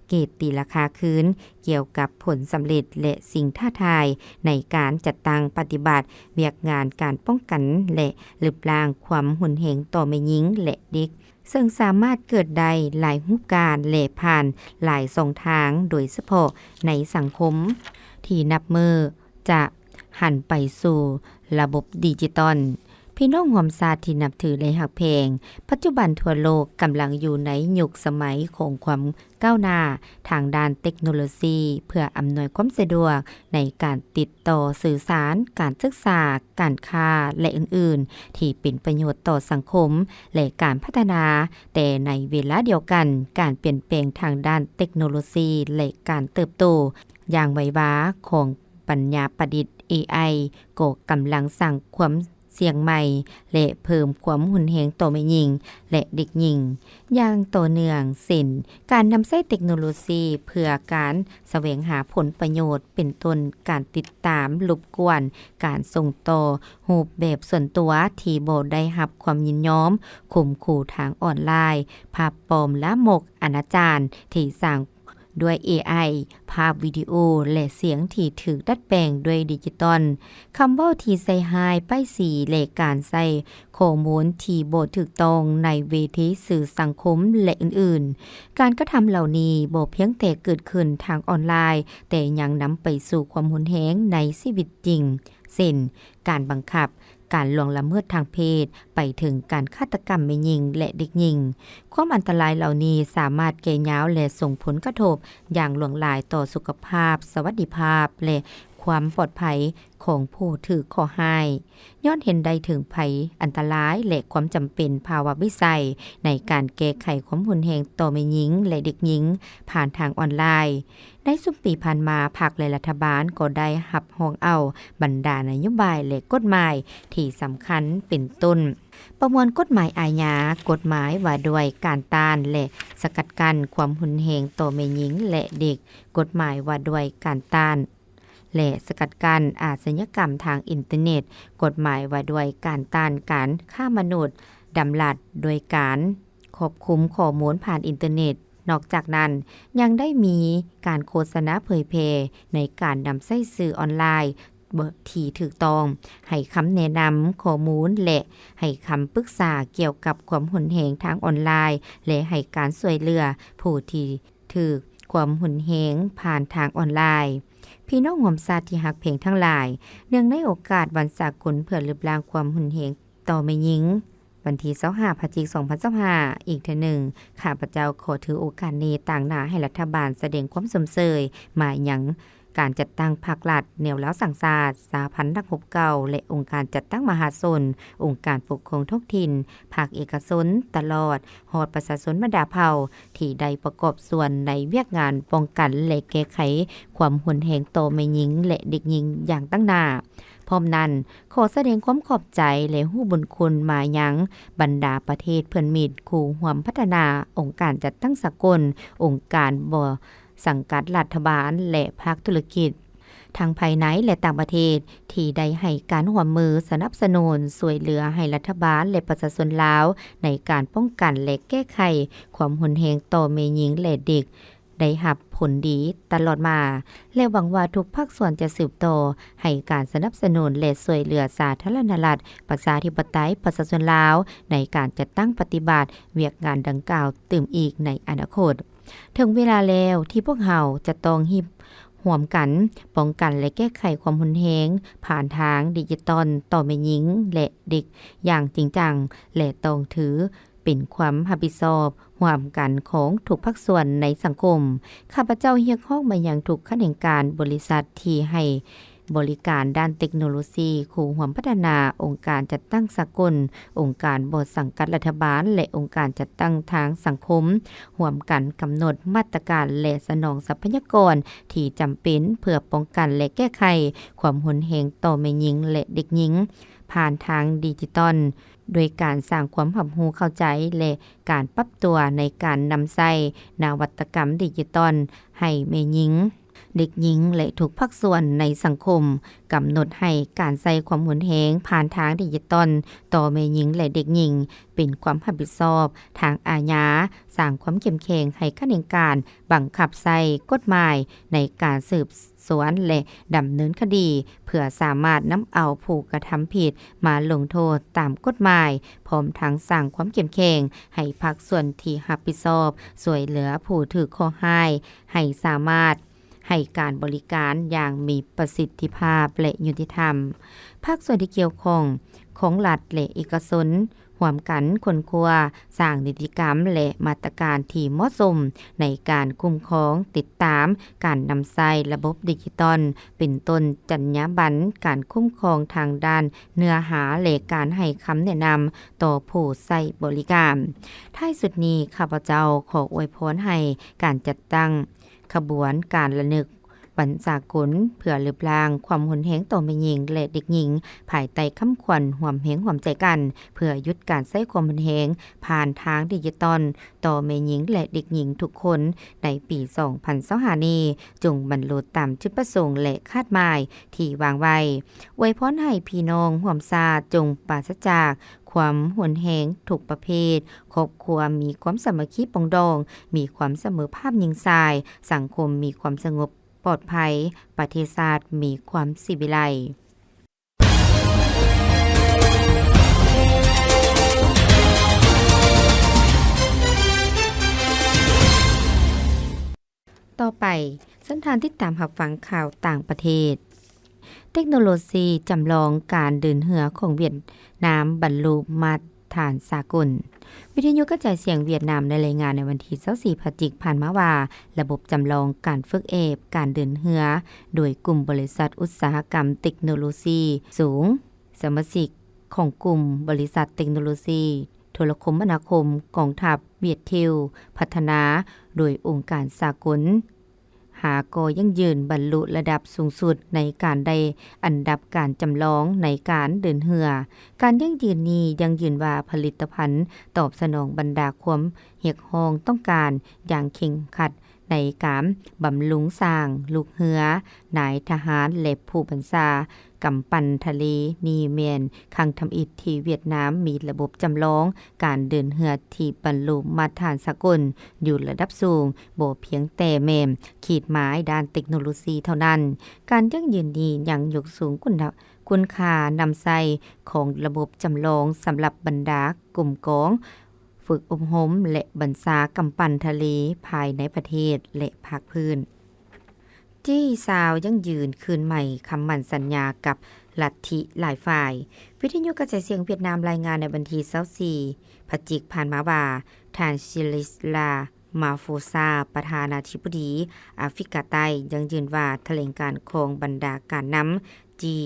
ເກດຕີລາຄາຄືນ ກ່ຽວກັບຜົນສຳເລັດ ແລະ ສິ່ງທ້າທາຍໃນການຈັດຕັ້ງປະຕິບັດວຽກງານການປ້ອງກັນ ແລະ ລຶບລ້າງຄວາມຮຸນແຮງຕໍ່ແມ່ຍິງ ແລະ ເດັກ, ເຊິ່ງສາມາດເກີດໄດ້ຫຼາຍຮູບການ ແລະ ຜ່ານຫຼາຍຊ່ອງທາງ, ໂດຍສະເພາະໃນສັງຄົມທີ່ນັບມື້ ຈະຫັນໄປສູ່ລະບົບດິຈິຕອນ. ພີ່ນ້ອງຮ່ວມຊາດທີ່ນັບຖື ແລະ ຮັກແພງ, ປັດຈຸບັນທົ່ວໂລກກຳລັງຢູ່ໃນຍຸກສະໄໝຂອງຄວາມກ້າວໜ້າທາງດ້ານເຕັກໂນໂລຊີ ເພື່ອອຳນວຍຄວາມສະດວກໃນການຕິດຕໍ່ສື່ສານ, ການສຶກສາ, ການຄ້າ ແລະ ອື່ນໆ ທີ່ເປັນປະໂຫຍດຕໍ່ສັງຄົມ ແລະ ການພັດທະນາ, ແຕ່ໃນເວລາດຽວກັນ, ການປ່ຽນແປງທາງດ້ານເຕັກໂນໂລຊີ ແລະ ການເຕີບໂຕຢ່າງໄວວາຂອງ ປັນຍາປະດິດ ເອໄອ ກໍກຳລັງສ້າງຄວາມສ່ຽງໃໝ່ ແລະ ເພີ່ມຄວາມຮຸນແຮງຕໍ່ແມ່ຍິງ ແລະ ເດັກຍິງຢ່າງຕໍ່ເນື່ອງ, ເຊັ່ນ ການນຳໃຊ້ເຕັກໂນໂລຊີເພື່ອການສະແຫວງຫາຜົນປະໂຫຍດ ເປັນຕົ້ນ ການຕິດຕາມ, ລົບກວນ, ການສົ່ງຕໍ່ຮູບແບບສ່ວນຕົວທີ່ບໍ່ໄດ້ຮັບຄວາມຍິນຍອມ, ຂົ່ມຂູ່ທາງອອນລາຍ, ພາບປອມລາມົກອະນາຈານທີ່ສ້າງ ດ້ວຍ ເອໄອ, ພາບວິດີໂອ ແລະ ສຽງທີ່ຖືກດັດແປງດ້ວຍດິຈິຕອນ, ຄຳເວົ້າທີ່ໃສ່ຮ້າຍ, ປ້າຍສີ ແລະ ການໃຊ້ຂໍ້ມູນທີ່ບໍ່ຖືກຕ້ອງໃນເວທີສື່ສັງຄົມ ແລະ ອື່ນໆ. ການກະທຳເຫຼົ່ານີ້ບໍ່ພຽງແຕ່ເກີດຂຶ້ນທາງອອນລາຍ, ແຕ່ຍັງນຳໄປສູ່ຄວາມຮຸນແຮງໃນຊີວິດຈິງ, ເຊັ່ນ ການບັງຄັບ, ການລ່ວງລະເມີດທາງເພດ ໄປເຖິງການຄາດຕະກຳແມ່ຍິງ ແລະ ເດັກຍິງ. ຄວາມອັນຕະລາຍເຫຼົ່ານີ້ສາມາດແກ່ຍາວ ແລະ ສົ່ງຜົນກະທົບຢ່າງຫຼວງຫຼາຍຕໍ່ສຸຂະພາບ, ສະຫວັດດີພາບ ແລະ ຄ ຄວາມປອດໄພຂອງຜູ້ຖືກເຄາະຮ້າຍ, ຍ້ອນເຫັນໄດ້ເຖິງໄພອັນຕະລາຍ ແລະ ຄວາມຈຳເປັນພາວະວິໄສໃນການແກ້ໄຂຄວາມຮຸນແຮງຕໍ່ແມ່ຍິງ ແລະ ເດັກຍິງຜ່ານທາງອອນລາຍ. ໃນຊຸມປີຜ່ານມາ, ພັກ ແລະ ລັດຖະບານກໍໄດ້ຮັບຮອງເອົາບັນດານະໂຍບາຍ ແລະ ກົດໝາຍທີ່ສຳຄັນ ເປັນຕົ້ນ ປະມວນກົດໝາຍອາຍາ, ກົດໝາຍວ່າດ້ວຍການຕ້ານ ແລະ ສະກັດກັ້ນຄວາມຮຸນແຮງຕໍ່ແມ່ຍິງ ແລະ ເດັກ, ກົດໝາຍວ່າດ້ວຍການຕ້ານ ແລະ ສະກັດກັ້ນອາຊະຍາກຳທາງອິນເຕີເນັດ, ກົດໝາຍວ່າດ້ວຍການຕ້ານການຄ້າມະນຸດ, ດຳລັດດ້ວຍການຄວບຄຸມຂໍ້ມູນຜ່ານອິນເຕີເນັດ. ນອກຈາກນັ້ນ, ຍັງໄດ້ມີການໂຄສະນາເຜີຍແຜ່ໃນການນຳໃຊ້ສື່ອອນລາຍ ທີ່ຖືກຕ້ອງ, ໃຫ້ຄຳແນະນຳຂໍ້ມູນ ແລະ ໃຫ້ຄຳປຶກສາກ່ຽວກັບຄວາມຮຸນແຮງທາງອອນລາຍ ແລະ ໃຫ້ການຊ່ວຍເຫຼືອຜູ້ທີ່ຖືກຄວາມຮຸນແຮງຜ່ານທາງອອນລາຍ. ພີ່ນ້ອງຮ່ວມຊາດທີ່ຮັກແພງທັງຫຼາຍ, ເນື່ອງໃນໂອກາດວັນສາກົນເພື່ອລຶບລ້າງຄວາມຮຸນແຮງຕໍ່ແມ່ຍິງ, ວັນທີຊາວຫ້າ ພະຈິກ ສອງພັນຊາວຫ້າ ອີກເທື່ອໜຶ່ງ, ຂ້າພະເຈົ້າຂໍຖືໂອກາດນີ້ຕາງໜ້າໃຫ້ລັດຖະບານສະແດງຄວາມຊົມເຊີຍມາຍັງການຈັດຕັ້ງພັກລັດ, ແນວລາວສ້າງຊາດ, ສະຫະພັນນັກຮົບເກົ່າ ແລະ ອົງການຈັດຕັ້ງມະຫາຊົນ, ອົງການປົກຄອງທ້ອງຖິ່ນ, ພາກເອກະຊົນ, ຕະຫຼອດຮອດປະຊາຊົນບັນດາເຜົ່າ ທີ່ໄດ້ປະກອບສ່ວນໃນວຽກງານປ້ອງກັນ ແລະ ແກ້ໄຂຄວາມຮຸນແຮງຕໍ່ແມ່ຍິງ ແລະ ເດັກຍິງຢ່າງຕັ້ງໜ້າ. ພ້ອມນັ້ນ, ຂໍສະແດງຄວາມຂອບໃຈ ແລະ ຮູ້ບຸນຄຸນມາຍັງບັນດາປະເທດເພື່ອນມິດ, ຄູ່ຮ່ວມພັດທະນາ, ອົງການຈັດຕັ້ງສາກົນ, ອົງການບໍ່ສັງກັດລັດຖະບານ ແລະ ພາກທຸລະກິດ ທັງພາຍໃນ ແລະ ຕ່າງປະເທດ ທີ່ໄດ້ໃຫ້ການຮ່ວມມືສະໜັບສະໜູນຊ່ວຍເຫຼືອໃຫ້ລັດຖະບານ ແລະ ປະຊາຊົນລາວ ໃນການປ້ອງກັນ ແລະ ແກ້ໄຂຄວາມຮຸນແຮງຕໍ່ແມ່ຍິງ ແລະ ເດັກ ໄດ້ຮັບຜົນດີຕະຫຼອດມາ ແລະ ຫວັງວ່າທຸກພາກສ່ວນຈະສືບຕໍ່ໃຫ້ການສະໜັບສະໜູນ ແລະ ຊ່ວຍເຫຼືອສາທາລະນະລັດ ປະຊາທິປະໄຕ ປະຊາຊົນລາວ ໃນການຈັດຕັ້ງປະຕິບັດວຽກງານດັ່ງກ່າວຕື່ມອີກໃນອະນາຄົດ. ເຖິງເວລາແລ້ວທີ່ພວກເຮົາຈະຕ້ອງຮີບຮ່ວມກັນປ້ອງກັນ ແລະ ແກ້ໄຂຄວາມຮຸນແຮງຜ່ານທາງດິຈິຕອນຕໍ່ແມ່ຍິງ ແລະ ເດັກຢ່າງຈິງຈັງ ແລະ ຕ້ອງຖືເປັນຄວາມຮັບຜິດຊອບຮ່ວມກັນຂອງທຸກພາກສ່ວນໃນສັງຄົມ. ຂ້າພະເຈົ້າຮຽກຮ້ອງມາຍັງທຸກຂະແໜງການ, ບໍລິສັດທີ່ໃຫ້ ບໍລິການດ້ານເຕັກໂນໂລຊີ, ຄູ່ຮ່ວມພັດທະນາ, ອົງການຈັດຕັ້ງສາກົນ, ອົງການບໍ່ສັງກັດລັດຖະບານ ແລະ ອົງການຈັດຕັ້ງທາງສັງຄົມ ຮ່ວມກັນກຳນົດມາດຕະການ ແລະ ສະໜອງຊັບພະຍາກອນທີ່ຈຳເປັນເພື່ອປ້ອງກັນ ແລະ ແກ້ໄຂຄວາມຮຸນແຮງຕໍ່ແມ່ຍິງ ແລະ ເດັກຍິງ ຜ່ານທາງດິຈິຕອນ ໂດຍການສ້າງຄວາມຮັບຮູ້ເຂົ້າໃຈ ແລະ ການປັບຕົວໃນການນຳໃຊ້ນະວັດຕະກຳດິຈິຕອນໃຫ້ແມ່ຍິງ, ເດັກຍິງ ແລະ ທຸກພາກສ່ວນໃນສັງຄົມ, ກຳນົດໃຫ້ການໃຊ້ຄວາມຮຸນແຮງຜ່ານທາງດິຈິຕອນຕໍ່ແມ່ຍິງ ແລະ ເດັກຍິງ ເປັນຄວາມຮັບຜິດຊອບທາງອາຍາ, ສ້າງຄວາມເຂັ້ມແຂງໃຫ້ຂະແໜງການບັງຄັບໃຊ້ກົດໝາຍໃນການສືບ ສວນ ແລະ ດຳເນີນຄະດີ ເພື່ອສາມາດນຳເອົາຜູ້ກະທຳຜິດມາລົງໂທດຕາມກົດໝາຍ, ພ້ອມທັງສ້າງຄວາມເຂັ້ມແຂງໃຫ້ພາກສ່ວນທີ່ຮັບຜິດຊອບຊ່ວຍເຫຼືອຜູ້ຖືກເຄາະຮ້າຍ ໃຫ້ສາມາດໃຫ້ການບໍລິການຢ່າງມີປະສິດທິພາບ ແລະ ຍຸຕິທຳ. ພາກສ່ວນທີ່ກ່ຽວຂ້ອງຂອງລັດ ແລະ ເອກະຊົນ ຮ່ວມກັນຄົ້ນຄວ້າ, ສ້າງນິຕິກຳ ແລະ ມາດຕະການທີ່ເໝາະສົມໃນການຄຸ້ມຄອງ, ຕິດຕາມ, ການນຳໃຊ້ລະບົບດິຈິຕອນ, ເປັນຕົ້ນ ຈັນຍາບັນການຄຸ້ມຄອງທາງດ້ານເນື້ອຫາ ແລະ ການໃຫ້ຄຳແນະນຳຕໍ່ຜູ້ໃຊ້ບໍລິການ. ທ້າຍສຸດນີ້, ຂ້າພະເຈົ້າຂໍອວຍພອນໃຫ້ການຈັດຕັ້ງຂະບວນການລະນຶກ ວັນສາກົນເພື່ອລຶບລ້າງຄວາມຮຸນແຮງຕໍ່ແມ່ຍິງ ແລະ ເດັກຍິງ ພາຍໃຕ້ຄຳຂວັນຮ່ວມແຮງຮ່ວມໃຈກັນ ເພື່ອຢຸດການໃຊ້ຄວາມຮຸນແຮງຜ່ານທາງດິຈິຕອນຕໍ່ແມ່ຍິງ ແລະ ເດັກຍິງທຸກຄົນໃນປີສອງພັນຊາວຫ້ານີ້ ຈົ່ງບັນລຸຕາມຈຸດປະສົງ ແລະ ຄາດໝາຍທີ່ວາງໄວ້. ອວຍພອນໃຫ້ພີ່ນ້ອງຮ່ວມຊາດຈົ່ງປາສະຈາກຄວາມຮຸນແຮງທຸກປະເພດ, ຄອບຄົວມີຄວາມສາມັກຄີປອງດອງ, ມີຄວາມສະເໝີພາບຍິງຊາຍ, ສັງຄົມມີຄວາມສະຫງົບ ປອດໄພ, ປະເທດຊາດມີຄວາມສີວິໄລ. ຕໍ່ໄປ, ເຊີນທ່ານຕິດຕາມຮັບຟັງຂ່າວຕ່າງປະເທດ. ເຕັກໂນໂລຊີຈຳລອງການເດີນເຮືອຂອງຫວຽດນາມບັນລຸມາດຕະ ຖານສາກົນ. ວິທະຍຸກະຈາຍສຽງຫວຽດນາມໄດ້ລາຍງານໃນວັນທີຊາວສີ່ ພະຈິກ ຜ່ານມາວ່າ ລະບົບຈຳລອງການຝຶກແອບການເດີນເຮືອ ໂດຍກຸ່ມບໍລິສັດອຸດສາຫະກຳເຕັກໂນໂລຊີສູງ ສະມາຊິກຂອງກຸ່ມບໍລິສັດເຕັກໂນໂລຊີໂທລະຄົມມະນາຄົມ ກອງທັບຫວຽດເທວ ພັດທະນາໂດຍອົງການສາກົນ ຫາກໍຢັ້ງຢືນບັນລຸລະດັບສູງສຸດໃນການໄດ້ອັນດັບການຈຳລອງໃນການເດີນເຮືອ. ການຢັ້ງຢືນນີ້ຢັ້ງຢືນວ່າຜະລິດຕະພັນຕອບສະໜອງບັນດາຄວາມຮຽກຮ້ອງຕ້ອງການຢ່າງເຄັ່ງຄັດໃນການບຳລຸງສ້າງລູກເຮືອ, ນາຍທະຫານ ແລະ ຜູ້ບັນຊາກຳປັ່ນທະເລ. ນີ້ແມ່ນຄັ້ງທຳອິດທີ່ຫວຽດນາມມີລະບົບຈຳລອງການເດີນເຮືອທີ່ບັນລຸມາດຕະຖານສາກົນຢູ່ລະດັບສູງ, ບໍ່ພຽງແຕ່ແມ່ນຂີດໝາຍດ້ານເຕັກໂນໂລຊີເທົ່ານັ້ນ, ການຢັ້ງຢືນນີ້ຍັງຍົກສູງຄຸນນະ ຄຸນຄ່ານຳໃຊ້ຂອງລະບົບຈຳລອງສຳລັບບັນດາກົມກອງຝຶກອົບຮົມ ແລະ ບັນຊາກຳປັ່ນທະເລພາຍໃນປະເທດ ແລະ ພາກພື້ນ. ຈີຊາວຢັ້ງຢືນຄືນໃໝ່ຄຳໝັ້ນສັນຍາກັບລັດທິຫຼາຍຝ່າຍ. ວິທະຍຸກະຈາຍສຽງຫວຽດນາມລາຍງານໃນວັນທີຊາວສີ່ ພະຈິກ ຜ່ານມາວ່າ ທ່ານ ຊີລິສລາ ມາໂຟຊາ ປະທານາທິບໍດີອາຟຣິກາໃຕ້ ຢັ້ງຢືນວ່າຖະແຫຼງການຂອງບັນດາການນຳ ຈີ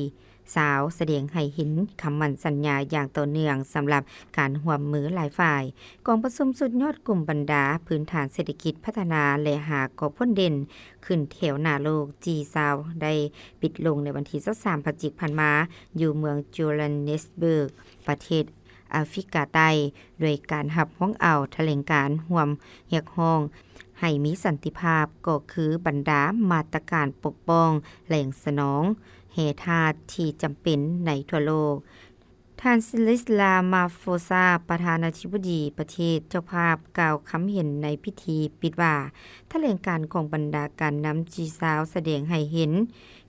ຊາວ ສະແດງໃຫ້ເຫັນຄຳໝັ້ນສັນຍາຢ່າງຕໍ່ເນື່ອງສຳລັບການຮ່ວມມືຫຼາຍຝ່າຍ. ກອງປະຊຸມສຸດຍອດກຸ່ມບັນດາພື້ນຖານເສດຖະກິດພັດທະນາ ແລະ ຫາກໍພົ້ນເດັ່ນຂຶ້ນແຖວໜ້າໂລກ ຈີຊາວ ໄດ້ປິດລົງໃນວັນທີຊາວສາມ ພະຈິກ ຜ່ານມາ ຢູ່ເມືອງໂຈແຮນເນສເບີກ ປະເທດ ອາຟຣິກາໃຕ້ ດ້ວຍການຮັບຮອງເອົາຖະແຫຼງການຮ່ວມຮຽກຮ້ອງໃຫ້ມີສັນຕິພາບ ກໍຄືບັນດາມາດຕະການປົກປ້ອງແຫຼງສະໜອງແຮ່ທາດທີ່ຈຳເປັນໃນທົ່ວໂລກ. ທ່ານ ຊີລິສລາ ມາໂຟຊາ ປະທານາທິບໍດີປະເທດເຈົ້າພາບ ກ່າວຄຳເຫັນໃນພິທີປິດວ່າ ຖະແຫຼງການຂອງບັນດາການນຳ ຈີຊາວ ສະແດງໃຫ້ເຫັນ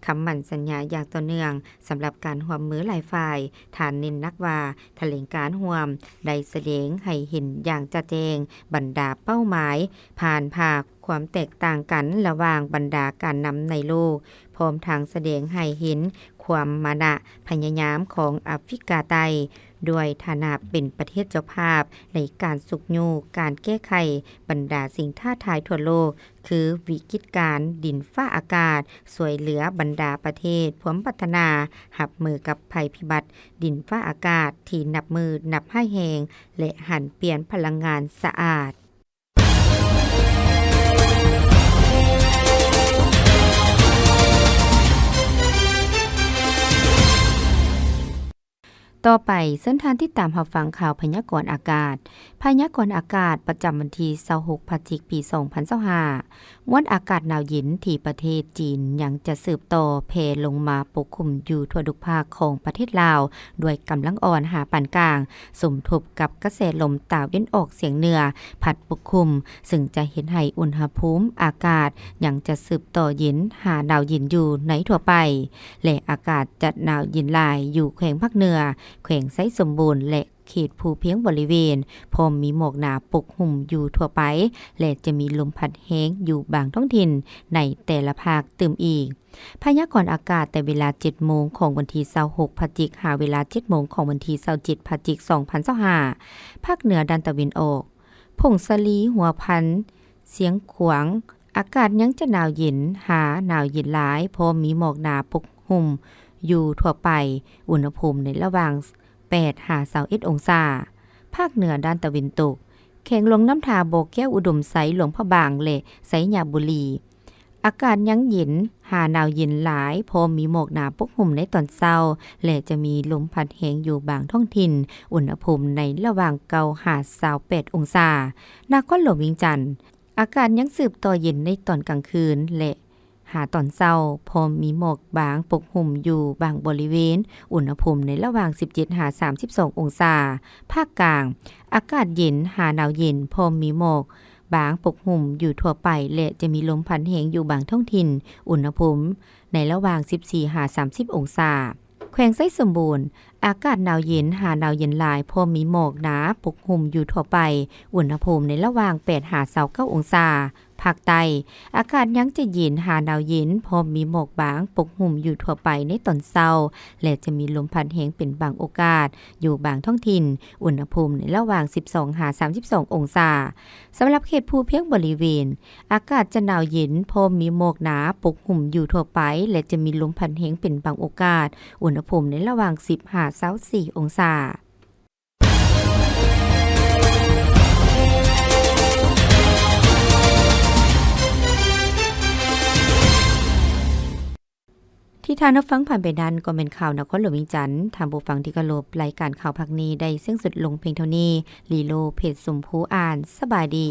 ຄຳໝັ້ນສັນຍາຢ່າງຕໍ່ເນື່ອງສຳລັບການຮ່ວມມືຫຼາຍຝ່າຍ. ທ່ານເນັ້ນໜັກວ່າ ຖະແຫຼງການຮ່ວມໄດ້ສະແດງໃຫ້ເຫັນຢ່າງຈະແຈ້ງບັນດາເປົ້າໝາຍ ຜ່ານຜ່າຄວາມແຕກຕ່າງກັນລະຫວ່າງບັນດາການນຳໃນໂລກ, ພ້ອມທັງສະແດງໃຫ້ເຫັນຄວາມມານະພະຍາຍາມຂອງອາຟຣິກາໃຕ້ ດ້ວຍຖານະເປັນປະເທດເຈົ້າພາບໃນການຊຸກຍູ້ການແກ້ໄຂບັນດາສິ່ງທ້າທາຍທົ່ວໂລກ ຄືວິກິດການດິນຟ້າອາກາດ, ຊ່ວຍເຫຼືອບັນດາປະເທດພວມພັດທະນາຮັບມືກັບໄພພິບັດດິນຟ້າອາກາດທີ່ນັບມື້ນັບຮ້າຍແຮງ ແລະ ຫັນປ່ຽນພະລັງງານສະອາດ. ຕໍ່ໄປ, ເຊີນທ່ານຕິດຕາມຮັບຟັງຂ່າວພະຍາກອນອາກາດ. ພະຍາກອນອາກາດປະຈຳວັນທີຊາວຫົກ ພະຈິກ ປີສອງພັນຊາວຫ້າ. ມວນອາກາດໜາວເຢັນທີ່ປະເທດຈີນຍັງຈະສືບຕໍ່ແຜ່ລົງມາປົກຄຸມຢູ່ທົ່ວທຸກພາກຂອງປະເທດລາວ ດ້ວຍກຳລັງອ່ອນຫາປານກາງ, ສົມທົບກັບກະແສລົມຕາເວັນອອກສຽງເໜືອພັດປົກຄຸມ, ເຊິ່ງຈະເຮັດໃຫ້ອຸນຫະພູມອາກາດຍັງຈະສືບຕໍ່ເຢັນຫາໜາວເຢັນຢູ່ໃນທົ່ວໄປ ແລະ ອາກາດຈະໜາວເຢັນຫຼາຍຢູ່ແຂວງພາກເໜືອ, ແຂວງໄຊສົມບູນ ແລະ ເຂດພູພຽງບໍລິເວນ, ພ້ອມມີໝອກໜາປົກຫຸ້ມຢູ່ທົ່ວໄປ ແລະ ຈະມີລົມພັດແຮງຢູ່ບາງທ້ອງຖິ່ນໃນແຕ່ລະພາກຕື່ມອີກ. ພະຍາກອນອາກາດແຕ່ເວລາເຈັດໂມງຂອງວັນທີຊາວຫົກ ພະຈິກ ຫາເວລາເຈັດໂມງຂອງວັນທີຊາວເຈັດ ພະຈິກ ສອງພັນຊາວຫ້າ. ພາກເໜືອດ້ານຕາເວັນອອກ, ຜົ້ງສາລີ, ຫົວພັນ, ຊຽງຂວາງ, ອາກາດຍັງຈະໜາວເຢັນຫາໜາວເຢັນຫຼາຍ, ພ້ອມມີໝອກໜາປົກຫຸ້ມຢູ່ທົ່ວໄປ, ອຸນຫະພູມໃນລະຫວ່າງແປດຫາຊາວເອັດອົງສາ. ພາກເໜືອດ້ານຕາເວັນຕົກ, ແຂວງຫຼວງນ້ຳທາ, ບໍ່ແກ້ວ, ອຸດົມໄຊ, ຫຼວງພະບາງ ແລະ ໄຊຍະບູລີ, ອາກາດຍັງເຢັນຫາໜາວເຢັນຫຼາຍ, ພ້ອມມີໝອກໜາປົກຫຸ້ມໃນຕອນເຊົ້າ ແລະ ຈະມີລົມພັດແຮງຢູ່ບາງທ້ອງຖິ່ນ, ອຸນຫະພູມໃນລະຫວ່າງເກົ້າຫາຊາວແປດອົງສາ. ນະຄອນຫຼວງວຽງຈັນ, ອາກາດຍັງສືບຕໍ່ເຢັນໃນຕອນກາງຄືນ ແລະ ຫາຕອນເຊົ້າ, ພ້ອມມີໝອກບາງປົກຫຸ້ມຢູ່ບາງບໍລິເວນ, ອຸນຫະພູມໃນລະຫວ່າງສິບເຈັດຫາສາມສິບສອງອົງສາ. ພາກກາງ, ອາກາດເຢັນຫາໜາວເຢັນ, ພ້ອມມີໝອກບາງປົກຫຸ້ມຢູ່ທົ່ວໄປ ແລະ ຈະມີລົມພັດແຮງຢູ່ບາງທ້ອງຖິ່ນ, ອຸນຫະພູມໃນລະຫວ່າງສິບສີ່ຫາສາມສິບອົງສາ. ແຂວງໄຊສົມບູນ, ອາກາດໜາວເຢັນຫາໜາວເຢັນຫຼາຍ, ພ້ອມມີໝອກໜາປົກຫຸ້ມຢູ່ທົ່ວໄປ, ອຸນຫະພູມໃນລະຫວ່າງແປດຫາຊາວເກົ້າອົງສາ. ພາກໃຕ້ ອາກາດຍັງຈະເຢັນຫາໜາວເຢັນ ພ້ອມມີໝອກບາງປົກຫຸ້ມຢູ່ທົ່ວໄປໃນຕອນເຊົ້າ ແລະ ຈະມີລົມພັດແຮງເປັນບາງໂອກາດ ຢູ່ບາງທ້ອງຖິ່ນ, ອຸນຫະພູມໃນລະຫວ່າງສິບສອງຫາສາມສິບສອງອົງສາ. ສຳລັບເຂດພູພຽງບໍລິເວນ ອາກາດຈະໜາວເຢັນ ພ້ອມມີໝອກໜາປົກຫຸ້ມຢູ່ທົ່ວໄປ ແລະ ຈະມີລົມພັດແຮງເປັນບາງໂອກາດ, ອຸນຫະພູມໃນລະຫວ່າງສິບຫາຊາວສີ່ອົງສາ. ທີ່ທ່ານຮັບຟັງຜ່ານໄປນັ້ນກໍແມ່ນຂ່າວນະຄອນຫຼວງວຽງຈັນ. ທ່ານຜູ້ຟັງທີ່ເຄົາລົບ, ລາຍການຂ່າວພາກນີ້ໄດ້ສິ້ນສຸດລົງພຽງເທົ່ານີ້. ລີໂລ ເພດຊົມພູອ່ານ. ສະບາຍດີ.